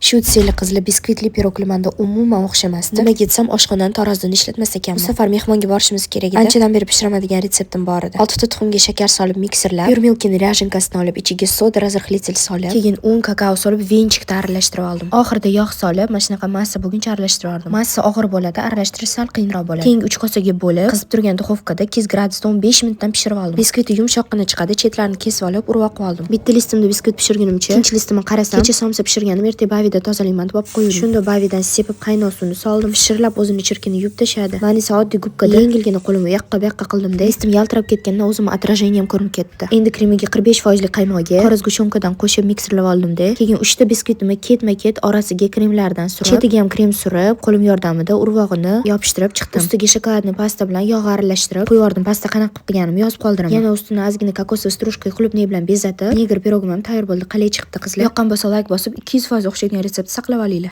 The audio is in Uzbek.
Shu qizli biskvitli pirogli manda umuman o'xshamasdi. Nimaga desam, oshxonani tarozini ishlatmas ekanman. Bu safar mehmonga borishimiz kerak edi. Anchadan beri pishiradigan retseptim bor edi. 6 ta tuxumga shakar solib mikserlab, Pure Milk'ini ряженка sini olib, ichiga soda, разрыхлитель solib, keyin un, kakao solib, венчик da aralashtirib oldim. Oxirida yog' solib, mana shunaqa massa bo'lguncha aralashtirib oldim. Massa og'ir bo'ladi, aralashtirish sal qiyinroq bo'ladi. Keyin 3 kosaga bo'lib, qizib turgan duxovkada 200 gradusda 15 minutdan pishirib oldim. Biskviti yumshoqqina chiqadi, chetlarini kesib olib, urib oldim. Bitta listimda biskvit pishirgunimcha, ikkinchi listimni qarasam, kecha somsa pishirganim, ertaga bavida tozalayman deb olib qo'ydim. Shunda bavidan sepib qaynoq suvni soldim. Shirlab o'zini chirkini yuvib tashladi. Man esa oddiy gubkada yengilgina qo'limni u yoqqa bu yoqqa qildimda, listim yaltirab ketgandan o'zimni отражением ko'rinib ketdi. Endi kremiga 45 foizli qaymoqga qora сгущёнка dan qo'shib mikserlab oldimda, keyin 3 ta biskvitimni ketma-ket orasiga kremlardan surib, chetiga ham krem surib, qo'lim yordamida urvog'ini yopishtirib chiqdim. Ustiga шоколадный pasta bilan yog' aralashtirib qo'yib yubordim. Pasta qanaqa qilib qilganimni yozib qoldiraman. Yana ustini ozgina кокосовый стружка, qulupnay bilan bezatib, негр pirogim ham tayyor bo'ldi. Qalay chiqibdi, qizlar? Yoqqan bo'lsa, layk bosib, 200% o'xshagan retseptni saqlab olinglar.